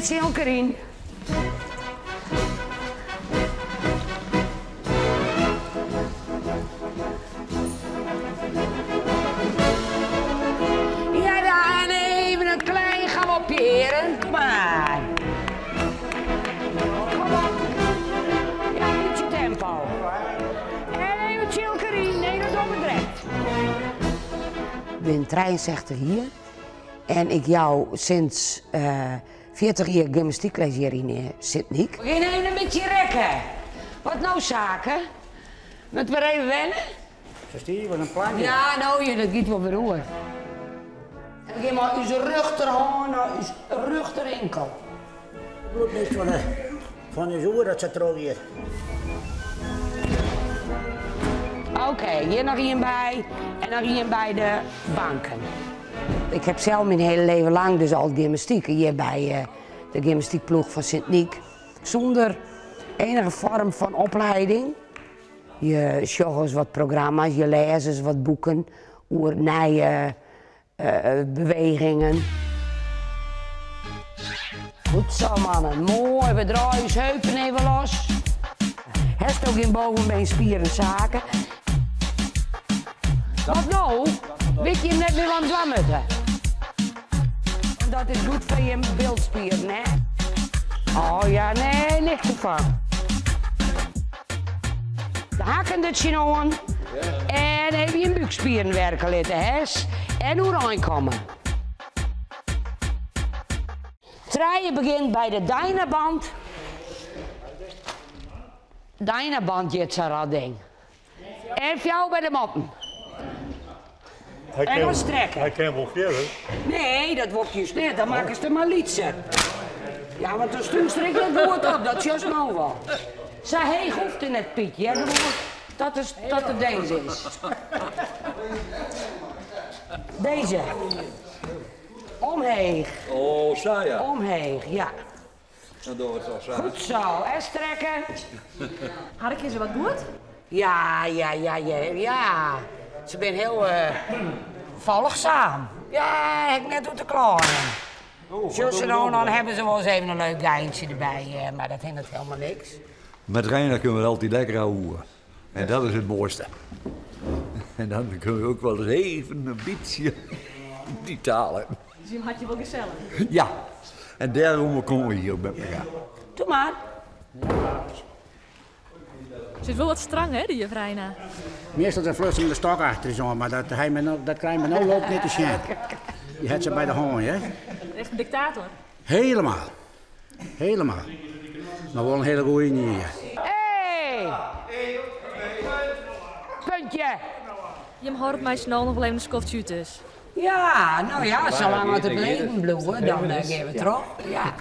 even tsjin elkoar yn. Ja, dan even in klein galopje, hearen. Kom maar. Kom op. Ja, een beetje tempo. En even tsjin elkoar yn. Nee, dat dogge we direkt. Ik bin 63 jier en ik jou sinds 40 jier gymnastykles hjir yn Sint Nyk. We gean even in bytsje rekken. Wat no Sake? Moat wer even wenne? Ferstean je wat in plakje? Ja, no ja, dat giet wol wer oer. En we gean mei ús rjochterhân nei ús rjochterinkel. Bloed niks fan de, fan ús oer dat se trochgiet. Oké, hjir noch ien by en noch ien by de banken. Ik heb sels myn hiele leven lang dus al gymnastyk hjir by de gymnastykploech fan Sint Nyk. Sûnder enige foarm fan oplieding. Je sjogge ris wat programma's, je lêze ris wat boeken oer nije bewegingen. Goed zo mannen, moai, we draaie ús heupen even los. Hast ook gjin bovenbeenspieren Sake? Wat no? Wit jim net mear wat dwaan moatte? Dat is goed foar jim bilspieren, hè? Oh ja, nee, niks erfan. De hakken der tsjinoan en even jim búkspieren werke litte, hè? En oerein komme. Trije begjint by de Dynaband. Dynaband hjit sa'n rot ding. En fjouwer by de matten. En dan strekke. Hy kin wol fierder. Nee, dat wol ik just net. Dan makkest him mar lytser. Ja, want dan stúnst der ek net goed op. Dat sjochst no wol. Sa heech hoecht it net, Piet. Hear gewoan dat it, dat it dizze is. Dizze. Omheech. Oh, sa ja. Omheech, ja. Dan dogge we it toch sa. Goed zo. En strekke. Harkje se wat goed? Ja, ja, ja, ja, ja. Se binne hiel folchsum. Ja, ha ik net oer te kleien. Sjoch se no, dan hawwe se wolris even in leuk geintsje derby, mar dat hindert helemaal niks. Met Reina kunnen we altyd lekker ouwehoeren. En dat is it moaiste. En dan kunnen we ook wel eens even in bytsje dy taal hebben. Dus jim hat je wol gesellich? Ja, en dêrom komme we hjir met elkoar. Doe mar. Se is wol wat strang, hè, dy juf Reina? Meastal dan flust se de stok achter ús oan, mar dat, hy me no, dat krije we no loopt net te sjen. Je hat se by de hân, hè? Echt in diktator? Helemaal. Helemaal. Mar wol in hiele goede ynje. Hey! Puntje! Jim hâlde it mei syn allen noch wol even in skoftsje út dus? Ja, no ja, salang as it leven bliuwe, dan gean we troch. Ja.